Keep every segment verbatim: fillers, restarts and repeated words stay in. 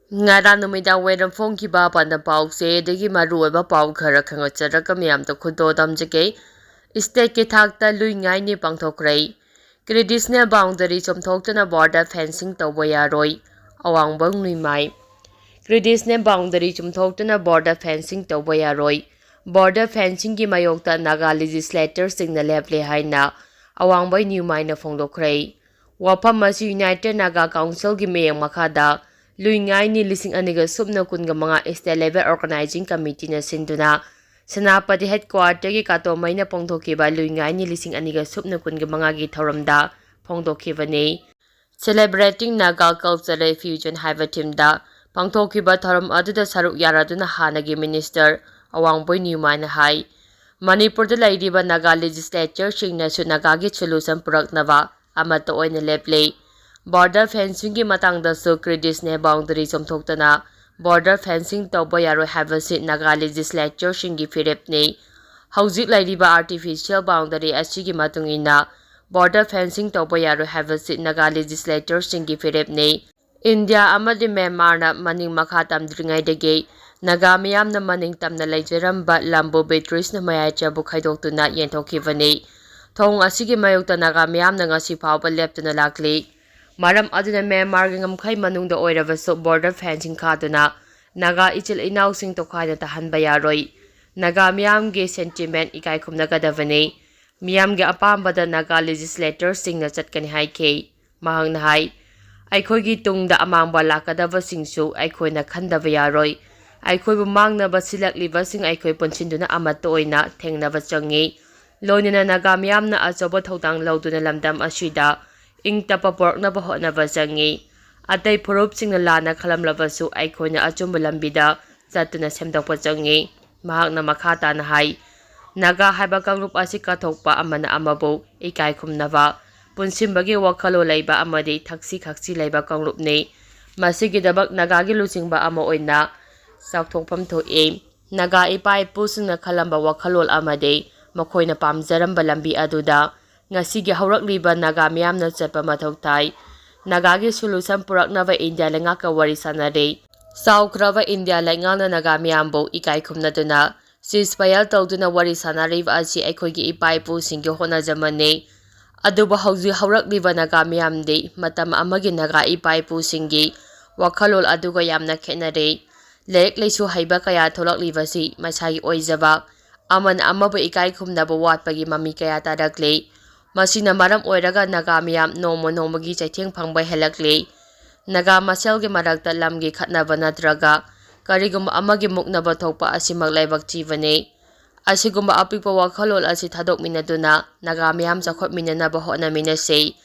ꯉꯔꯥꯡ ꯅꯨꯃꯤꯗꯥꯡ ꯋꯥꯏꯔꯝ ꯐꯣꯡꯈꯤꯕ ꯄꯥꯟꯗꯝ ꯄꯥꯎꯁꯦ ꯑꯗꯒꯤ ꯃꯔꯨꯑꯣꯏꯕ ꯄꯥꯎ ꯈꯔ ꯈꯪꯒꯠꯆꯔꯒ ꯃꯌꯥꯝꯗ ꯈꯨꯗꯣꯜ ꯇꯝꯖꯒꯦ꯫ ꯁ꯭ꯇꯦꯠꯀꯤ ꯊꯥꯛꯇ ꯂꯨꯏ ꯉꯥꯏꯅꯤ ꯄꯥꯡꯊꯣꯛꯈ꯭ꯔꯦ꯫ ꯀ꯭ꯔꯤꯗꯤꯁꯅꯦꯜ ꯕꯥꯎꯟꯗꯔꯤ ꯆꯨꯝꯊꯣꯛꯇꯨꯅ ꯕꯣꯔꯗꯔ ꯐꯦꯟꯁꯤꯡ ꯇꯧꯕ ꯌꯥꯔꯣꯏ꯫ ꯑꯋꯥꯡꯕ ꯅꯤꯡꯃꯥꯏ꯫ ꯀ꯭ꯔꯤꯗꯤꯁꯅꯦꯜ ꯕꯥꯎꯟꯗꯔꯤ ꯆꯨꯝꯊꯣꯛꯇꯨꯅ ꯕꯣꯔꯗꯔ ꯐꯦꯟꯁꯤꯡ ꯇꯧꯕ ꯌꯥꯔꯣꯏ꯫ ꯕꯣꯔꯗꯔ ꯐꯦꯟꯁꯤꯡꯒꯤ ꯃꯥꯌꯣꯛꯇ ꯅꯥꯒꯥ ꯂꯦꯖꯤꯁꯂꯦꯇꯔꯁꯤꯡꯅ ꯂꯦꯞꯂꯦ ꯍꯥꯏꯅ ꯑꯋꯥꯡꯕ ꯅꯤꯡꯃꯥꯏꯅ ꯐꯣꯡꯗꯣꯛꯈ꯭ꯔꯦ꯫ ꯋꯥꯐꯝ ꯑꯁꯤ ꯌꯨꯅꯥꯏꯇꯦꯗ ꯅꯥꯒꯥ ꯀꯥꯎꯟꯁꯤꯜꯒꯤ ꯃꯤꯠꯌꯦꯡ ꯃꯈꯥꯗ ꯂꯨꯏ ꯉꯥꯏꯅꯤ ꯂꯤꯁꯤꯡ ꯑꯅꯤꯒ ꯁꯨꯞꯅ ꯀꯨꯟꯒ ꯃꯉꯥ ꯁ꯭ꯇꯦꯠ ꯂꯦꯚꯦꯜ ꯑꯣꯔꯒꯅꯥꯏꯖꯤꯡ ꯀꯃꯤꯇꯤꯅ ꯁꯤꯟꯗꯨꯅ ꯁꯦꯅꯥꯄꯇꯤ ꯍꯦꯗꯀ꯭ꯋꯥꯇꯔꯒꯤ ꯀꯥꯇꯣꯃꯩꯅ ꯄꯥꯡꯊꯣꯛꯈꯤꯕ ꯂꯨꯏ ꯉꯥꯏꯅꯤ ꯂꯤꯁꯤꯡ ꯑꯅꯤꯒ ꯁꯨꯞꯅ ꯀꯨꯟꯒ ꯃꯉꯥꯒꯤ ꯊꯧꯔꯝꯗ ꯐꯣꯡꯗꯣꯛꯈꯤꯕꯅꯤ꯫ Celebrating Naga Cultural Fusion ꯍꯥꯏꯕ ꯊꯤꯝꯗ ꯄꯥꯡꯊꯣꯛꯈꯤꯕ ꯊꯧꯔꯝ ꯑꯗꯨꯗ ꯁꯔꯨꯛ ꯌꯥꯔꯗꯨꯅ ꯍꯥꯟꯅꯒꯤ ꯃꯤꯅꯤꯁꯇꯔ ꯑꯋꯥꯡꯕꯣꯏ ꯅꯤꯌꯨꯃꯥꯏꯅ ꯍꯥꯏ, ꯃꯅꯤꯄꯨꯔꯗ ꯂꯩꯔꯤꯕ ꯅꯥꯒꯥ ꯂꯦꯖꯤꯁꯂꯦꯆꯔꯁꯤꯡꯅꯁꯨ ꯅꯥꯒꯥꯒꯤ ꯁꯣꯂꯨꯁꯟ ꯄꯨꯔꯛꯅꯕ ꯑꯃꯠꯇ ꯑꯣꯏꯅ ꯂꯦꯞꯂꯤ꯫ ꯕꯣꯔꯗꯔ ꯐꯦꯟꯁꯤꯡꯒꯤ ꯃꯇꯥꯡꯗꯁꯨ ꯀ꯭ꯔꯤꯗꯤꯁꯅꯦ ꯕꯥꯎꯟꯗꯔꯤ ꯆꯨꯝꯊꯣꯛꯇꯅ ꯕꯣꯔꯗꯔ ꯐꯦꯟꯁꯤꯡ ꯇꯧꯕ ꯌꯥꯔꯣꯏ ꯍꯥꯏꯕꯁꯤ ꯅꯥꯒꯥ ꯂꯦꯖꯤꯁꯂꯦꯆꯔꯁꯤꯡꯒꯤ ꯐꯤꯔꯦꯞꯅꯤ꯫ ꯍꯧꯖꯤꯛ ꯂꯩꯔꯤꯕ ꯑꯥꯔꯇꯤꯐꯤꯁꯤꯌꯦꯜ ꯕꯥꯎꯟꯗꯔꯤ ꯑꯁꯤꯒꯤ ꯃꯇꯨꯡ ꯏꯟꯅ ꯕꯣꯔꯗꯔ ꯐꯦꯟꯁꯤꯡ ꯇꯧꯕ ꯌꯥꯔꯣꯏ ꯍꯥꯏꯕꯁꯤ ꯅꯥꯒꯥ ꯂꯦꯖꯤꯁꯂꯦꯇꯔꯁꯤꯡꯒꯤ ꯐꯤꯔꯦꯞꯅꯤ꯫ ꯏꯟꯗꯤꯌꯥ ꯑꯃꯗꯤ ꯃ꯭ꯌꯥꯟꯃꯥꯔꯅ ꯃꯅꯤꯡ ꯃꯈꯥ ꯇꯝꯗ꯭ꯔꯤꯉꯩꯗꯒꯤ ꯅꯥꯒꯥ ꯃꯤꯌꯥꯝꯅ ꯃꯅꯤꯡ ꯇꯝꯅ ꯂꯩꯖꯔꯝꯕ ꯂꯝꯕꯨ ꯕ꯭ꯔꯤꯇꯤꯁꯅ ꯃꯌꯥꯏ ꯆꯕꯨ ꯈꯥꯏꯗꯣꯛꯇꯨꯅ ꯌꯦꯟꯊꯣꯛꯈꯤꯕꯅꯤ꯫ ꯊꯧꯑꯣꯡ ꯑꯁꯤꯒꯤ ꯃꯥꯌꯣꯛꯇ ꯅꯥꯒꯥ ꯃꯤꯌꯥꯝꯅ ꯉꯁꯤ ꯐꯥꯎꯕ ꯂꯦꯞꯇꯅ ꯂꯥꯛꯂꯤ꯫ ꯃꯔꯝ ꯑꯗꯨꯅ ꯃ꯭ꯌꯥꯟꯃꯥꯔꯒꯤ ꯉꯝꯈꯩ ꯃꯅꯨꯡꯗ ꯑꯣꯏꯔꯕꯁꯨ ꯕꯣꯔꯗꯔ ꯐꯦꯟꯁꯤꯡ ꯈꯥꯗꯨꯅ ꯅꯥꯒꯥ ꯏꯆꯤꯜ ꯏꯅꯥꯎꯁꯤꯡ ꯇꯣꯈꯥꯏꯅ ꯇꯥꯍꯟꯕ ꯌꯥꯔꯣꯏ꯫ ꯅꯥꯒꯥ ꯃꯤꯌꯥꯝꯒꯤ ꯁꯦꯟꯇꯤꯃꯦꯟ ꯏꯀꯥꯏ ꯈꯨꯝꯅꯒꯗꯕꯅꯤ꯫ ꯃꯤꯌꯥꯝꯒꯤ ꯑꯄꯥꯝꯕꯗ ꯅꯥꯒꯥ ꯂꯦꯖꯤꯁꯂꯦꯇꯔꯁꯤꯡꯅ ꯆꯠꯀꯅꯤ ꯍꯥꯏꯈꯤ꯫ ꯃꯍꯥꯛꯅ ꯍꯥꯏ, ꯑꯩꯈꯣꯏꯒꯤ ꯇꯨꯡꯗ ꯑꯃꯥꯡꯕ ꯂꯥꯛꯀꯗꯕꯁꯤꯡꯁꯨ ꯑꯩꯈꯣꯏꯅ ꯈꯟꯗꯕ ꯌꯥꯔꯣꯏ꯫ ꯑꯩꯈꯣꯏꯕꯨ ꯃꯥꯡꯅꯕ ꯁꯤꯜꯂꯛꯂꯤꯕꯁꯤꯡ ꯑꯩꯈꯣꯏ ꯄꯨꯟꯁꯤꯟꯗꯨꯅ ꯑꯃꯠꯇ ꯑꯣꯏꯅ ꯊꯦꯡꯅꯕ ꯆꯪꯏ꯫ ꯂꯣꯏꯅꯅ ꯅꯥꯒꯥ ꯃꯤꯌꯥꯝꯅ ꯑꯆꯧꯕ ꯊꯧꯗꯥꯡ ꯂꯧꯗꯨꯅ ꯂꯝꯗꯝ ꯑꯁꯤꯗ ꯏꯪ ꯇꯞꯄ ꯄꯨꯔꯛꯅꯕ ꯍꯣꯠꯅꯕ ꯆꯪꯏ꯫ ꯑꯇꯩ ꯐꯨꯔꯨꯞꯁꯤꯡꯅ ꯂꯥꯟꯅ ꯈꯜꯂꯝꯂꯕꯁꯨ ꯑꯩꯈꯣꯏꯅ ꯑꯆꯨꯝꯕ ꯂꯝꯕꯤꯗ ꯆꯠꯇꯨꯅ ꯁꯦꯝꯗꯣꯛꯄ ꯆꯪꯏ꯫ ꯃꯍꯥꯛꯅ ꯃꯈꯥ ꯇꯥꯅ ꯍꯥꯏ, ꯅꯥꯒꯥ ꯍꯥꯏꯕ ꯀꯥꯡꯂꯨꯞ ꯑꯁꯤ ꯀꯠꯊꯣꯛꯄ ꯑꯃꯅ ꯑꯃꯕꯨ ꯏꯀꯥꯏ ꯈꯨꯝꯅꯕ, ꯄꯨꯟꯁꯤꯟꯕꯒꯤ ꯋꯥꯈꯜꯂꯣꯟ ꯂꯩꯕ ꯑꯃꯗꯤ ꯊꯛꯁꯤ ꯈꯥꯁꯤ ꯂꯩꯕ ꯀꯥꯡꯂꯨꯞꯅꯤ꯫ ꯃꯁꯤꯒꯤꯗꯃꯛ ꯅꯥꯒꯥꯒꯤ ꯂꯨꯆꯤꯡꯕ ꯑꯃ ꯑꯣꯏꯅ ꯆꯥꯎꯊꯣꯛꯐꯝ ꯊꯣꯛꯏ꯫ ꯅꯥꯒꯥ ꯏꯄꯥ ꯏꯄꯨꯁꯤꯡꯅ ꯈꯜꯂꯝꯕ ꯋꯥꯈꯜꯂꯣꯟ ꯑꯃꯗꯤ ꯃꯈꯣꯏꯅ ꯄꯥꯝꯖꯔꯝꯕ ꯂꯝꯕꯤ ꯑꯗꯨꯗ ꯉꯁꯤꯒꯤ ꯍꯧꯔꯛꯂꯤꯕ ꯅꯥꯒꯥ ꯃꯤꯌꯥꯝꯅ ꯆꯠꯄ ꯃꯊꯧ ꯇꯥꯏ꯫ ꯅꯥꯒꯥꯒꯤ solution ꯄꯨꯔꯛꯅꯕ ꯏꯟꯗꯤꯌꯥ ꯂꯩꯉꯥꯛꯀ ꯋꯥꯔꯤ ꯁꯥꯟꯅꯔꯤ꯫ ꯆꯥꯎꯈ꯭ꯔꯕ ꯏꯟꯗꯤꯌꯥ ꯂꯩꯉꯥꯛꯅ ꯅꯥꯒꯥ ꯃꯤꯌꯥꯝꯕꯨ ꯏꯀꯥꯏ ꯈꯨꯝꯅꯗꯨꯅ ceasefire ꯇꯧꯗꯨꯅ ꯋꯥꯔꯤ ꯁꯥꯟꯅꯔꯤꯕ ꯑꯁꯤ ꯑꯩꯈꯣꯏꯒꯤ ꯏꯄꯥ ꯏꯄꯨꯁꯤꯡꯒꯤ ꯍꯣꯠꯅꯖꯃꯟꯅꯤ꯫ ꯑꯗꯨꯕꯨ ꯍꯧꯖꯤꯛ ꯍꯧꯔꯛꯂꯤꯕ ꯅꯥꯒꯥ ꯃꯤꯌꯥꯝꯗꯤ ꯃꯇꯝ ꯑꯃꯒꯤ ꯅꯥꯒꯥ ꯏꯄꯥ ꯏꯄꯨꯁꯤꯡꯒꯤ ꯋꯥꯈꯜꯂꯣꯟ ꯑꯗꯨꯒ ꯌꯥꯝꯅ ꯈꯦꯠꯅꯔꯦ꯫ ꯂꯥꯏꯔꯤꯛ ꯂꯥꯏꯁꯨ ꯍꯩꯕ ꯀꯌꯥ ꯊꯣꯛꯂꯛꯂꯤꯕꯁꯤ ꯃꯁꯥꯒꯤ ꯑꯣꯏꯖꯕ, ꯑꯃꯅ ꯑꯃꯕꯨ ꯏꯀꯥꯏ ꯈꯨꯝꯅꯕ ꯋꯥꯠꯄꯒꯤ ꯃꯃꯤ ꯀꯌꯥ ꯇꯥꯔꯛꯂꯤ꯫ ꯃꯁꯤꯅ ꯃꯔꯝ ꯑꯣꯏꯔꯒ ꯅꯥꯒꯥ ꯃꯤꯌꯥꯝ ꯅꯣꯡꯃ ꯅꯣꯡꯃꯒꯤ ꯆꯩꯊꯦꯡ ꯐꯪꯕ ꯍꯦꯜꯂꯛꯂꯤ꯫ ꯅꯥꯒꯥ ꯃꯁꯦꯜꯒꯤ ꯃꯔꯛꯇ ꯂꯝꯒꯤ ꯈꯠꯅꯕ ꯅꯠꯇ꯭ꯔꯒ ꯀꯔꯤꯒꯨꯝꯕ ꯑꯃꯒꯤ ꯃꯨꯛꯅꯕ ꯊꯣꯛꯄ ꯑꯁꯤꯃꯛ ꯂꯥꯏꯕꯛ ꯊꯤꯕꯅꯤ꯫ ꯑꯁꯤꯒꯨꯝꯕ ꯑꯄꯤꯛꯄ ꯋꯥꯈꯜꯂꯣꯟ ꯑꯁꯤ ꯊꯥꯗꯣꯛꯃꯤꯟꯅꯗꯨꯅ ꯅꯥꯒꯥ ꯃꯤꯌꯥꯝ ꯆꯥꯎꯈꯠꯃꯤꯟꯅꯅꯕ ꯍꯣꯠꯅꯃꯤꯟꯅꯁꯤ꯫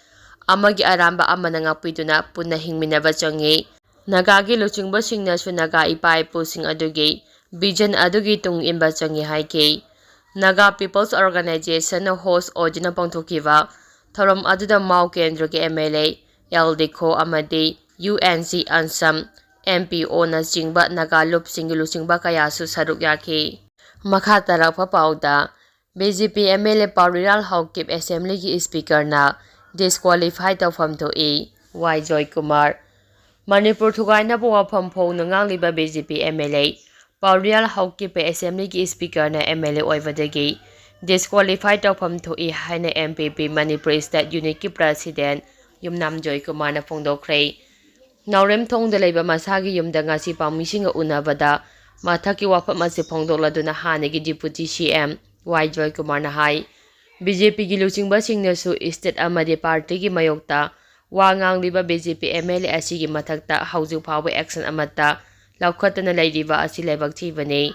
ꯑꯃꯒꯤ ꯑꯔꯥꯟꯕ ꯑꯃꯅ ꯉꯥꯛꯄꯤꯗꯨꯅ ꯄꯨꯟꯅ ꯍꯤꯡꯃꯤꯟꯅꯕ ꯆꯪꯏ꯫ ꯅꯥꯒꯥꯒꯤ ꯂꯨꯆꯤꯡꯕꯁꯤꯡꯅꯁꯨ ꯅꯥꯒꯥ ꯏꯄꯥ ꯏꯄꯨꯁꯤꯡ ꯑꯗꯨꯒꯤ vision ꯑꯗꯨꯒꯤ ꯇꯨꯡ ꯏꯟꯕ ꯆꯪꯏ ꯍꯥꯏꯈꯤ꯫ Naga People's Organization ꯅ host ꯑꯣꯏꯗꯨꯅ ꯄꯥꯡꯊꯣꯛꯈꯤꯕ ꯊꯧꯔꯝ ꯑꯗꯨꯗ ꯃꯥꯎ ꯀꯦꯟꯗ꯭ꯔꯒꯤ M L A ꯑꯦꯜ ꯗꯤꯈꯣ ꯑꯃꯗꯤ U N C ꯑꯟꯁꯝ, M P O ꯅꯆꯤꯡꯕ ꯅꯥꯒꯥ ꯂꯨꯞꯁꯤꯡꯒꯤ ꯂꯨꯆꯤꯡꯕ ꯀꯌꯥꯁꯨ ꯁꯔꯨꯛ ꯌꯥꯈꯤ꯫ ꯃꯈꯥ ꯇꯥꯔꯛꯄ ꯄꯥꯎꯗ, B J P M L A ꯄꯥꯎꯔꯤꯔꯥꯜ Haokip assembly ꯒꯤ speaker ꯅ disqualify ꯇꯧꯐꯝ ꯊꯣꯛꯏ꯫ ꯋꯥꯏ ꯖꯣꯏꯀꯨꯃꯥꯔ꯫ ꯃꯅꯤꯄꯨꯔ ꯊꯨꯒꯥꯏꯅꯕ ꯋꯥꯐꯝ ꯐꯣꯡꯅ ꯉꯥꯡꯂꯤꯕ B J P M L A ꯄꯥꯎꯔꯤꯌꯥꯜ ꯍꯥꯎꯀꯤꯞꯄ assembly ꯒꯤ speaker ꯅ M L A ꯑꯣꯏꯕꯗꯒꯤ disqualify ꯇꯧꯐꯝ ꯊꯣꯛꯏ ꯍꯥꯏꯅ M P P Manipur State Unit ꯀꯤ president ꯌꯨꯝꯅꯥꯝ ꯖꯣꯏꯀꯨꯃꯥꯔꯅ ꯐꯣꯡꯗꯣꯛꯈ꯭ꯔꯦ꯫ ꯅꯥꯎꯔꯦꯝꯊꯣꯡꯗ ꯂꯩꯕ ꯃꯁꯥꯒꯤ ꯌꯨꯝꯗ ꯉꯁꯤ ꯄꯥꯎꯃꯤꯁꯤꯡꯒ ꯎꯅꯕꯗ ꯃꯊꯛꯀꯤ ꯋꯥꯐꯝ ꯑꯁꯤ ꯐꯣꯡꯗꯣꯛꯂꯗꯨꯅ ꯍꯥꯟꯅꯒꯤ Deputy C M ꯋꯥꯏ ꯖꯣꯏꯀꯨꯃꯥꯔꯅ ꯍꯥꯏ꯫ B J P ꯒꯤ ꯂꯨꯆꯤꯡꯕꯁꯤꯡꯅꯁꯨ state ꯑꯃꯗꯤ party ꯒꯤ ꯃꯥꯌꯣꯛꯇ ꯋꯥ ꯉꯥꯡꯂꯤꯕ B J P M L A ꯑꯁꯤꯒꯤ ꯃꯊꯛꯇ ꯍꯧꯖꯤꯛ ꯐꯥꯎꯕ action ꯑꯃꯠꯇ ꯂꯧꯈꯠꯇꯅ ꯂꯩꯔꯤꯕ ꯑꯁꯤ ꯂꯥꯏꯕꯛ ꯊꯤꯕꯅꯤ꯫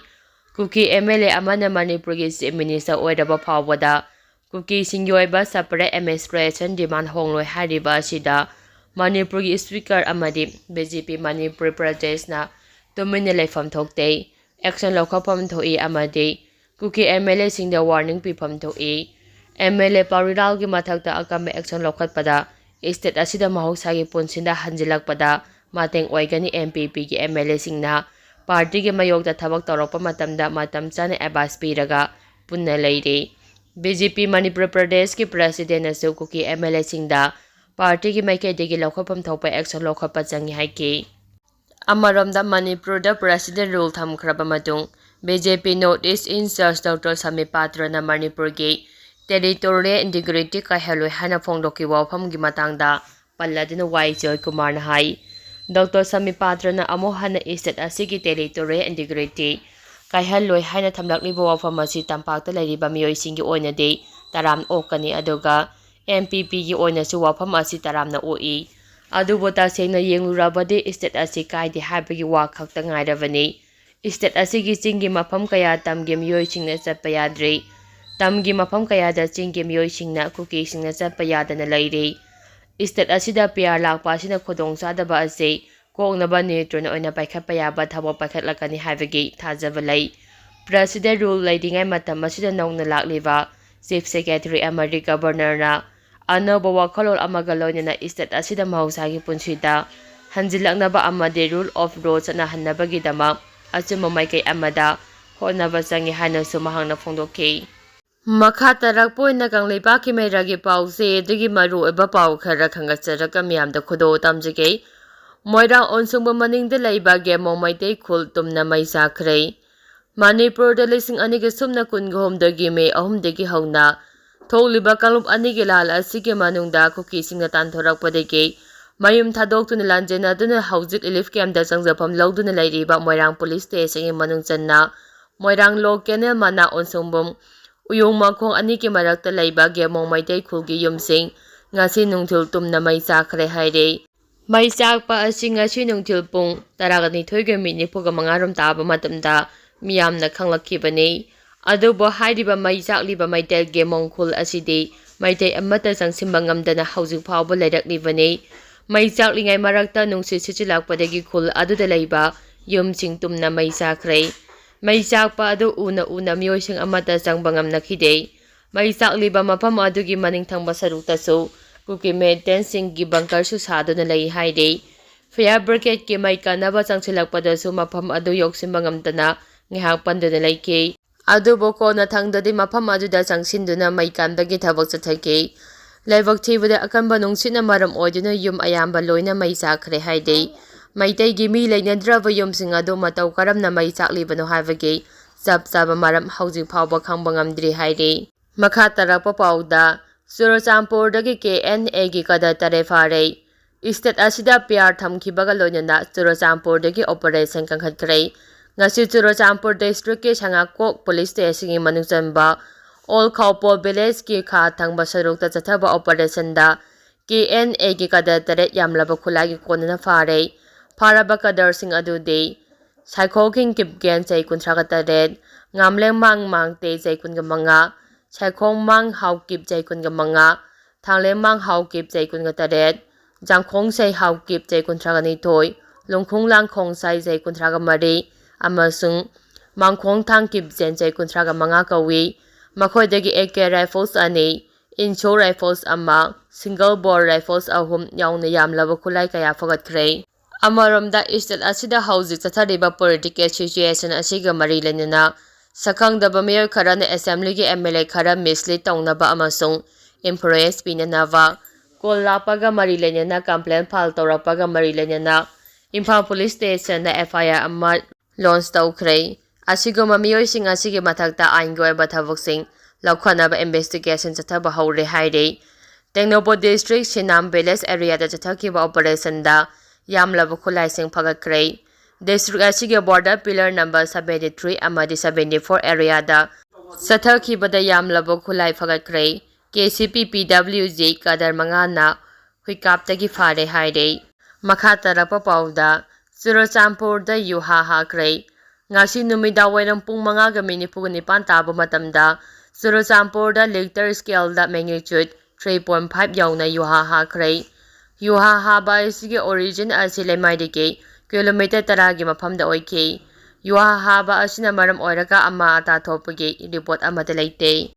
ꯀꯨꯀꯤ M L A ꯑꯃꯅ ꯃꯅꯤꯄꯨꯔꯒꯤ Chief Minister ꯑꯣꯏꯔꯕ ꯐꯥꯎꯕꯗ ꯀꯨꯀꯤꯁꯤꯡꯒꯤ ꯑꯣꯏꯕ separate administration demand ꯍꯣꯡꯂꯣꯏ ꯍꯥꯏꯔꯤꯕ ꯑꯁꯤꯗ ꯃꯅꯤꯄꯨꯔꯒꯤ speaker ꯑꯃꯗꯤ B J P ꯃꯅꯤꯄꯨꯔ ꯄ꯭ꯔꯗꯦꯁꯅ ꯇꯨꯃꯤꯟꯅ ꯂꯩꯐꯝ ꯊꯣꯛꯇꯦ꯫ Action ꯂꯧꯈꯠꯐꯝ ꯊꯣꯛꯏ ꯑꯃꯗꯤ ꯀꯨꯀꯤ M L A ꯁꯤꯡꯗ warning ꯄꯤꯐꯝ ꯊꯣꯛꯏ꯫ M L A ꯄꯥꯎꯔꯤꯔꯥꯜꯒꯤ ꯃꯊꯛꯇ ꯑꯀꯟꯕ action ꯂꯧꯈꯠꯄꯗ state ꯑꯁꯤꯗ ꯃꯍꯧꯁꯥꯒꯤ ꯄꯨꯟꯁꯤꯗ ꯍꯟꯖꯤꯜꯂꯛꯄꯗ ꯃꯇꯦꯡ ꯑꯣꯏꯒꯅꯤ꯫ M P P ꯒꯤ M L A ꯁꯤꯡꯅ party ꯒꯤ ꯃꯥꯌꯣꯛꯇ ꯊꯕꯛ ꯇꯧꯔꯛꯄ ꯃꯇꯝꯗ ꯃꯇꯝ ꯆꯥꯅ advice ꯄꯤꯔꯒ ꯄꯨꯟꯅ ꯂꯩꯔꯤ꯫ B J P ꯃꯅꯤꯄꯨꯔ ꯄ꯭ꯔꯗꯦꯁꯀꯤ president ꯅꯁꯨ ꯀꯨꯀꯤ M L A ꯁꯤꯡꯗ ꯄꯥꯔꯇꯤꯒꯤ ꯃꯥꯏꯀꯩꯗꯒꯤ ꯂꯧꯈꯠꯐꯝ ꯊꯣꯛꯄ action ꯂꯧꯈꯠꯄ ꯆꯪꯏ ꯍꯥꯏꯈꯤ꯫ ꯑꯃꯔꯣꯝꯗ ꯃꯅꯤꯄꯨꯔꯗ President Rule ꯊꯝꯈ꯭ꯔꯕ ꯃꯇꯨꯡ B J P North East in Charge Doctor ꯁꯃꯤꯞ ꯄꯥꯇ꯭ꯔꯅ ꯃꯅꯤꯄꯨꯔꯒꯤ territorial integrity ꯀꯥꯏꯍꯜꯂꯣꯏ ꯍꯥꯏꯅ ꯐꯣꯡꯗꯣꯛꯈꯤꯕ ꯋꯥꯐꯝꯒꯤ ꯃꯇꯥꯡꯗ ꯄꯜꯂꯗꯨꯅ ꯋꯥꯏ ꯖꯣꯏꯀꯨꯃꯥꯔꯅ ꯍꯥꯏ, ꯗꯣꯛꯇꯔ ꯁꯃꯤꯞ ꯄꯥꯇ꯭ꯔꯅ ꯑꯃꯨꯛ ꯍꯟꯅ state ꯑꯁꯤꯒꯤ territorial integrity ꯀꯥꯏꯍꯜꯂꯣꯏ ꯍꯥꯏꯅ ꯊꯝꯂꯛꯂꯤꯕ ꯋꯥꯐꯝ ꯑꯁꯤ ꯇꯝꯄꯥꯛꯇ ꯂꯩꯔꯤꯕ ꯃꯤꯑꯣꯏꯁꯤꯡꯒꯤ ꯑꯣꯏꯅꯗꯤ ꯇꯔꯥꯝꯅ ꯑꯣꯛꯀꯅꯤ, ꯑꯗꯨꯒ N P Pꯒꯤ ꯑꯣꯏꯅꯁꯨ ꯋꯥꯐꯝ ꯑꯁꯤ ꯇꯔꯥꯝꯅ ꯑꯣꯛꯏ꯫ ꯑꯗꯨꯕꯨ ꯇꯁꯦꯡꯅ ꯌꯦꯡꯂꯨꯔꯕꯗꯤ state ꯑꯁꯤ ꯀꯥꯏꯗꯦ ꯍꯥꯏꯕꯒꯤ ꯋꯥ ꯈꯛꯇ ꯉꯥꯏꯔꯕꯅꯤ꯫ State ꯑꯁꯤꯒꯤ ꯆꯤꯡꯒꯤ ꯃꯐꯝ ꯀꯌꯥ ꯇꯝꯒꯤ ꯃꯤꯑꯣꯏꯁꯤꯡꯅ ꯆꯠꯄ ꯌꯥꯗ꯭ꯔꯤ꯫ ꯇꯝꯒꯤ ꯃꯐꯝ ꯀꯌꯥꯗ ꯆꯤꯡꯒꯤ ꯃꯤꯑꯣꯏꯁꯤꯡꯅ ꯀꯨꯀꯤꯁꯤꯡꯅ ꯆꯠꯄ ꯌꯥꯗꯅ ꯂꯩꯔꯤ꯫ State ꯑꯁꯤꯗ P R ꯂꯥꯛꯄ ꯑꯁꯤꯅ ꯈꯨꯗꯣꯡꯆꯥꯗꯕ ꯑꯁꯤ ꯀꯣꯛꯅꯕ ꯅꯦꯇ꯭ꯔꯣꯟ ꯑꯣꯏꯅ ꯄꯥꯏꯈꯠꯄ ꯌꯥꯕ ꯊꯕꯛ ꯄꯥꯏꯈꯠꯂꯛꯀꯅꯤ ꯍꯥꯏꯕꯒꯤ ꯊꯥꯖꯕ ꯂꯩ꯫ President Rule ꯂꯩꯔꯤꯉꯩ ꯃꯇꯝ ꯑꯁꯤꯗ ꯅꯧꯅ ꯂꯥꯛꯂꯤꯕ Chief Secretary ꯑꯃꯗꯤ Governorꯅ ꯑꯅꯧꯕ ꯋꯥꯈꯜꯂꯣꯟ ꯑꯃꯒ ꯂꯣꯏꯅꯅ state ꯑꯁꯤꯗ ꯃꯍꯧꯁꯥꯒꯤ ꯄꯨꯟꯁꯤꯗ ꯍꯟꯖꯤꯜꯂꯛꯅꯕ ꯑꯃꯗꯤ rule of law ꯆꯠꯅꯍꯟꯅꯕꯒꯤꯗꯃꯛ ꯑꯆꯨꯝꯕ ꯃꯥꯏꯀꯩ ꯑꯃꯗ ꯍꯣꯠꯅꯕ ꯆꯪꯏ ꯍꯥꯏꯅꯁꯨ ꯃꯍꯥꯛꯅ ꯐꯣꯡꯗꯣꯛꯈꯤ꯫ ꯃꯈꯥ ꯇꯥꯔꯛꯄ ꯑꯣꯏꯅ ꯀꯪꯂꯩꯄꯥꯛꯀꯤ ꯃꯩꯔꯥꯒꯤ ꯄꯥꯎꯁꯦ ꯑꯗꯨꯒꯤ ꯃꯔꯨꯑꯣꯏꯕ ꯄꯥꯎ ꯈꯔ ꯈꯪꯒꯠꯆꯔꯒ ꯃꯤꯌꯥꯝꯗ ꯈꯨꯗꯣꯜ ꯇꯝꯖꯒꯦ꯫ ꯃꯣꯏꯔꯥꯡ ꯑꯣꯟꯁꯨꯡꯕ ꯃꯅꯤꯡꯗ ꯂꯩꯕ ꯒꯦꯃꯣꯡ ꯃꯩꯇꯩ ꯈꯨꯜ ꯇꯨꯝꯅ ꯃꯩ ꯆꯥꯈ꯭ꯔꯦ꯫ ꯃꯅꯤꯄꯨꯔꯗ ꯂꯤꯁꯤꯡ ꯑꯅꯤꯒ ꯁꯨꯞꯅ ꯀꯨꯟꯒ ꯍꯨꯝꯗꯣꯏꯒꯤ ꯃꯦ ꯑꯍꯨꯝꯗꯒꯤ ꯍꯧꯅ ꯊꯣꯛꯂꯤꯕ ꯀꯥꯡꯂꯨꯞ ꯑꯅꯤꯒꯤ ꯂꯥꯟ ꯑꯁꯤꯒꯤ ꯃꯅꯨꯡꯗ ꯀꯨꯀꯤꯁꯤꯡꯅ ꯇꯥꯟꯊꯣꯔꯛꯄꯗꯒꯤ ꯃꯌꯨꯝ ꯊꯥꯗꯣꯛꯇꯨꯅ ꯂꯥꯟꯖꯦꯟꯅꯗꯨꯅ ꯍꯧꯖꯤꯛ relief campꯇ ꯆꯪꯖꯐꯝ ꯂꯧꯗꯨꯅ ꯂꯩꯔꯤꯕ ꯃꯣꯏꯔꯥꯡ police stationꯒꯤ ꯃꯅꯨꯡ ꯆꯟꯅ ꯃꯣꯏꯔꯥꯡ ꯂꯣꯛ ꯀꯦꯅꯦꯜ ꯃꯅꯥ ꯑꯣꯟꯁꯨꯡꯕꯨꯡ ꯎꯌꯣꯡ ꯃꯈꯣꯡ ꯑꯅꯤꯒꯤ ꯃꯔꯛꯇ ꯂꯩꯕ ꯒꯦꯃꯣꯡ ꯃꯩꯇꯩ ꯈꯨꯜꯒꯤ ꯌꯨꯝꯁꯤꯡ ꯉꯁꯤ ꯅꯨꯡꯊꯤꯜ ꯇꯨꯝꯅ ꯃꯩ ꯆꯥꯈ꯭ꯔꯦ ꯍꯥꯏꯔꯦ꯫ ꯃꯩ ꯆꯥꯛꯄ ꯑꯁꯤ ꯉꯁꯤ ꯅꯨꯡꯊꯤꯜ ꯄꯨꯡ ꯇꯔꯥꯒ ꯅꯤꯊꯣꯏꯒ ꯃꯤꯅꯤꯠ ꯅꯤꯐꯨꯒ ꯃꯉꯥ ꯔꯣꯝ ꯇꯥꯕ ꯃꯇꯝꯗ ꯃꯤꯌꯥꯝꯅ ꯈꯪꯂꯛꯈꯤꯕꯅꯤ꯫ ꯑꯗꯨꯕꯨ ꯍꯥꯏꯔꯤꯕ ꯃꯩ ꯆꯥꯛꯂꯤꯕ ꯃꯩꯇꯩ ꯒꯦꯃꯣꯡ ꯈꯨꯜ ꯑꯁꯤꯗꯤ ꯃꯩꯇꯩ ꯑꯃꯠꯇ ꯆꯪꯁꯤꯟꯕ ꯉꯝꯗꯅ ꯍꯧꯖꯤꯛ ꯐꯥꯎꯕ ꯂꯩꯔꯛꯂꯤꯕꯅꯤ꯫ ꯃꯩ ꯆꯥꯛꯂꯤꯉꯩ ꯃꯔꯛꯇ ꯅꯨꯡꯁꯤꯠ ꯁꯤꯠꯆꯤꯜꯂꯛꯄꯗꯒꯤ ꯈꯨꯜ ꯑꯗꯨꯗ ꯂꯩꯕ ꯌꯨꯝꯁꯤꯡ ꯇꯨꯝꯅ ꯃꯩ ꯆꯥꯈ꯭ꯔꯦ꯫ ꯃꯩ ꯆꯥꯛꯄ ꯑꯗꯨ ꯎꯅ ꯎꯅ ꯃꯤꯑꯣꯏꯁꯤꯡ ꯑꯃꯠꯇ ꯆꯪꯕ ꯉꯝꯅꯈꯤꯗꯦ꯫ ꯃꯩ ꯆꯥꯛꯂꯤꯕ ꯃꯐꯝ ꯑꯗꯨꯒꯤ ꯃꯅꯤꯡ ꯊꯪꯕ ꯁꯔꯨꯛꯇꯁꯨ ꯀꯨꯀꯤ militantꯁꯤꯡꯒꯤ bunkerꯁꯨ ꯁꯥꯗꯨꯅ ꯂꯩ ꯍꯥꯏꯔꯤ꯫ Fire brigadeꯀꯤ ꯃꯩ ꯀꯟꯅꯕ ꯆꯪꯁꯤꯜꯂꯛꯄꯗꯁꯨ ꯃꯐꯝ ꯑꯗꯨ ꯌꯧꯁꯤꯟꯕ ꯉꯝꯗꯅ ꯉꯥꯏꯍꯥꯛ ꯄꯟꯗꯨꯅ ꯂꯩꯈꯤ꯫ ꯑꯗꯨꯕꯨ ꯀꯣꯟꯅꯊꯪꯗꯗꯤ ꯃꯐꯝ ꯑꯗꯨꯗ ꯆꯪꯁꯤꯟꯗꯨꯅ ꯃꯩ ꯀꯟꯕꯒꯤ ꯊꯕꯛ ꯆꯠꯊꯈꯤ꯫ ꯂꯥꯏꯕꯛ ꯊꯤꯕꯗ ꯑꯀꯟꯕ ꯅꯨꯡꯁꯤꯠꯅ ꯃꯔꯝ ꯑꯣꯏꯗꯨꯅ ꯌꯨꯝ ꯑꯌꯥꯝꯕ ꯂꯣꯏꯅ ꯃꯩ ꯆꯥꯛꯈ꯭ꯔꯦ ꯍꯥꯏꯔꯤ꯫ ꯃꯩꯇꯩꯒꯤ ꯃꯤ ꯂꯩꯅꯗ꯭ꯔꯕ ꯌꯨꯝꯁꯤꯡ ꯑꯗꯨ ꯃꯇꯧ ꯀꯔꯝꯅ ꯃꯩ ꯆꯥꯛꯂꯤꯕꯅꯣ ꯍꯥꯏꯕꯒꯤ ꯆꯞ ꯆꯥꯕ ꯃꯔꯝ ꯍꯧꯖꯤꯛ ꯐꯥꯎꯕ ꯈꯪꯕ ꯉꯝꯗ꯭ꯔꯤ ꯍꯥꯏꯔꯤ꯫ ꯃꯈꯥ ꯇꯥꯔꯛꯄ ꯄꯥꯎꯗ, ꯆꯨꯔꯆꯥꯟꯄꯨꯔꯗꯒꯤ ꯀꯦ ꯑꯦꯟ ꯑꯦꯒꯤ ꯀꯗꯔ ꯇꯔꯦꯠ ꯐꯥꯔꯦ꯫ ꯏꯁꯇꯦꯠ ꯑꯁꯤꯗ ꯄꯤ ꯑꯥꯔ ꯊꯝꯈꯤꯕꯒ ꯂꯣꯏꯅꯅ ꯆꯨꯔꯆꯥꯟꯄꯨꯔꯗꯒꯤ ꯑꯣꯄꯔꯦꯁꯟ ꯀꯟꯈꯠꯈ꯭ꯔꯦ꯫ ꯉꯁꯤ ꯆꯨꯔꯆꯥꯟꯄꯨꯔ ꯗꯤꯁꯇ꯭ꯔꯤꯛꯀꯤ ꯁꯉꯥꯀꯣꯛ ꯄꯨꯂꯤꯁ ꯁ꯭ꯇꯦꯁꯟꯒꯤ ꯃꯅꯨꯡ ꯆꯟꯕ ꯑꯣꯜ ꯈꯥꯎꯄꯣ ꯚꯤꯂꯦꯖꯀꯤ ꯈꯥ ꯊꯪꯕ ꯁꯔꯨꯛꯇ ꯆꯠꯊꯕ ꯑꯣꯄꯔꯦꯁꯟꯗ ꯀꯦ ꯑꯦꯟ ꯑꯦꯒꯤ ꯀꯗꯔ ꯇꯔꯦꯠ ꯌꯥꯝꯂꯕ ꯈꯨꯠꯂꯥꯏꯒꯤ ꯀꯣꯟꯅꯅ ꯐꯥꯔꯦ꯫ ꯐꯥꯔꯕ ꯀꯗꯔꯁꯤꯡ ꯑꯗꯨꯗꯤ ꯁꯥꯏꯈꯣꯛꯈꯤꯡ ꯀꯤꯞꯒꯦꯟ ꯆꯍꯤ ꯀꯨꯟꯊ꯭ꯔꯥꯒ ꯇꯔꯦꯠ, ꯉꯥꯝꯂꯦꯡꯃꯥꯡ ꯃꯥꯡꯇꯦ ꯆꯍꯤ ꯀꯨꯟꯒ ꯃꯉꯥ, ꯁꯥꯏꯈꯣꯡꯃꯥꯡ ꯍꯥꯎꯀꯤꯞ ꯆꯍꯤ ꯀꯨꯟꯒ ꯃꯉꯥ, ꯊꯥꯡꯂꯦꯡꯃꯥꯡ ꯍꯥꯎꯀꯤꯞ ꯆꯍꯤ ꯀꯨꯟꯒ ꯇꯔꯦꯠ, ꯖꯥꯡꯈꯣꯡ ꯆꯍꯤ ꯍꯥꯎꯀꯤꯞ ꯆꯍꯤ ꯀꯨꯟꯊ꯭ꯔꯥꯒ ꯅꯤꯊꯣꯏ, ꯂꯨꯡꯈꯣꯡ ꯂꯥꯡꯈꯣꯡ ꯆꯍꯤ ꯆꯍꯤ ꯀꯨꯟꯊ꯭ꯔꯥꯒ ꯃꯔꯤ ꯑꯃꯁꯨꯡ ꯃꯥꯡꯈꯣꯡ ꯊꯥꯡ ꯀꯤꯞꯖꯦꯟ ꯆꯍꯤ ꯀꯨꯟꯊ꯭ꯔꯥꯒ ꯃꯉꯥ ꯀꯧꯏ꯫ ꯃꯈꯣꯏꯗꯒꯤ ꯑꯦ ꯀꯦ ꯔꯥꯏꯐꯜꯁ ꯑꯅꯤ, ꯏꯟꯁꯣ ꯔꯥꯏꯐꯜꯁ ꯑꯃ, ꯁꯤꯡꯒꯜ ꯕꯣꯔ ꯔꯥꯏꯐꯜꯁ ꯑꯍꯨꯝ ꯌꯥꯎꯅ ꯌꯥꯝꯂꯕ ꯈꯨꯠꯂꯥꯏ ꯀꯌꯥ ꯐꯒꯠꯈ꯭ꯔꯦ꯫ ꯑꯃꯔꯣꯝꯗ, ꯏꯁꯇꯦꯠ ꯑꯁꯤꯗ ꯍꯧꯖꯤꯛ ꯆꯠꯊꯔꯤꯕ ꯄꯣꯂꯤꯇꯤꯀꯦꯜ ꯁꯤꯆꯨꯌꯦꯁꯟ ꯑꯁꯤꯒ ꯃꯔꯤ ꯂꯩꯅꯅ ꯁꯛꯈꯪꯗꯕ ꯃꯤꯑꯣꯏ ꯈꯔꯅ ꯑꯦꯁꯦꯝꯕ꯭ꯂꯤꯒꯤ ꯑꯦꯝ ꯑꯦꯜ ꯑꯦ ꯈꯔ ꯃꯤꯁꯂꯤꯗ ꯇꯧꯅꯕ ꯑꯃꯁꯨꯡ ꯏꯟꯐ꯭ꯂꯨꯌꯦꯟꯁ ꯄꯤꯅꯅꯕ ꯀꯣꯜ ꯂꯥꯛꯄꯒ ꯃꯔꯤ ꯂꯩꯅꯅ ꯀꯝꯄ꯭ꯂꯦꯟ ꯐꯥꯏꯜ ꯇꯧꯔꯛꯄꯒ ꯃꯔꯤ ꯂꯩꯅꯅ ꯏꯝꯐꯥꯜ ꯄꯨꯂꯤꯁ ꯁ꯭ꯇꯦꯁꯟꯗ ꯑꯦꯐ ꯑꯥꯏ ꯑꯥꯔ ꯑꯃ ꯂꯣꯟꯆ ꯇꯧꯈ꯭ꯔꯦ꯫ ꯑꯁꯤꯒꯨꯝꯕ ꯃꯤꯑꯣꯏꯁꯤꯡ ꯑꯁꯤꯒꯤ ꯃꯊꯛꯇ ꯑꯥꯏꯟꯒꯤ ꯑꯣꯏꯕ ꯊꯕꯛꯁꯤꯡ ꯂꯧꯈꯠꯅꯕ ꯏꯟꯚꯦꯁꯇꯤꯒꯦꯁꯟ ꯆꯠꯊꯕ ꯍꯧꯔꯦ ꯍꯥꯏꯔꯤ꯫ ꯇꯦꯡꯅꯧꯄꯜ ꯗꯤꯁꯇ꯭ꯔꯤꯛ ꯁꯤꯅꯥꯝ ꯚꯤꯂꯦꯖ ꯑꯦꯔꯤꯌꯥꯗ ꯆꯠꯊꯈꯤꯕ ꯑꯣꯄꯔꯦꯁꯟꯗ ꯌꯥꯝꯂꯕ ꯈꯨꯠꯂꯥꯏꯁꯤꯡ ꯐꯒꯠꯈ꯭ꯔꯦ꯫ ꯗꯤꯁꯇ꯭ꯔꯤꯛ ꯑꯁꯤꯒꯤ border pillar number seventy three ꯑꯃꯗꯤ ꯁꯚꯦꯟꯇꯤ ꯐꯣꯔ ꯑꯦꯔꯤꯌꯥꯗ ꯆꯠꯊꯈꯤꯕꯗ ꯌꯥꯝꯂꯕ ꯈꯨꯠꯂꯥꯏ ꯐꯒꯠꯈ꯭ꯔꯦ꯫ ꯀꯦ ꯁꯤ ꯄꯤ ꯄꯤ ꯗꯕ꯭ꯂꯤꯎ ꯖꯤ ꯀꯗꯔ ꯃꯉꯥꯅ ꯍꯨꯏꯀꯥꯞꯇꯒꯤ ꯐꯥꯔꯦ ꯍꯥꯏꯔꯦ꯫ ꯃꯈꯥ ꯇꯥꯔꯛꯄ ꯄꯥꯎꯗ, ꯆꯨꯔꯆꯥꯟꯄꯨꯔꯗ ꯌꯨꯍꯥ ꯍꯥꯈ꯭ꯔꯦ꯫ ꯉꯁꯤ ꯅꯨꯃꯤꯗꯥꯡ ꯋꯥꯏꯔꯝ ꯄꯨꯡ ꯃꯉꯥꯒ ꯃꯤꯅꯤꯠ ꯅꯤꯐꯨꯒ ꯅꯤꯄꯥꯟ ꯇꯥꯕ ꯃꯇꯝꯗ ꯆꯨꯔꯆꯥꯟꯄꯨꯔꯗ ꯔꯤꯛꯇꯔ ꯁ꯭ꯀꯦꯜꯗ ꯃꯦꯒꯅꯤꯆꯨꯠ ꯊ꯭ꯔꯤ ꯄꯣꯏꯟ ꯐꯥꯏꯚ ꯌꯧꯅ ꯌꯨꯍꯥ ꯍꯥꯈ꯭ꯔꯦ꯫ ꯌꯨꯍꯥ ꯍꯥꯕ ꯑꯁꯤꯒꯤ ꯑꯣꯔꯤꯖꯤꯟ ꯑꯁꯤ ꯂꯩꯃꯥꯏꯗꯒꯤ ꯀꯤꯂꯣꯃꯤꯇꯔ ꯇꯔꯥꯒꯤ ꯃꯐꯝꯗ ꯑꯣꯏꯈꯤ꯫ ꯌꯨꯍꯥ ꯍꯥꯕ ꯑꯁꯤꯅ ꯃꯔꯝ ꯑꯣꯏꯔꯒ ꯑꯃꯥ ꯑꯇꯥ ꯊꯣꯛꯄꯒꯤ ꯔꯤꯄꯣꯔꯠ ꯑꯃꯠꯇ ꯂꯩꯇꯦ꯫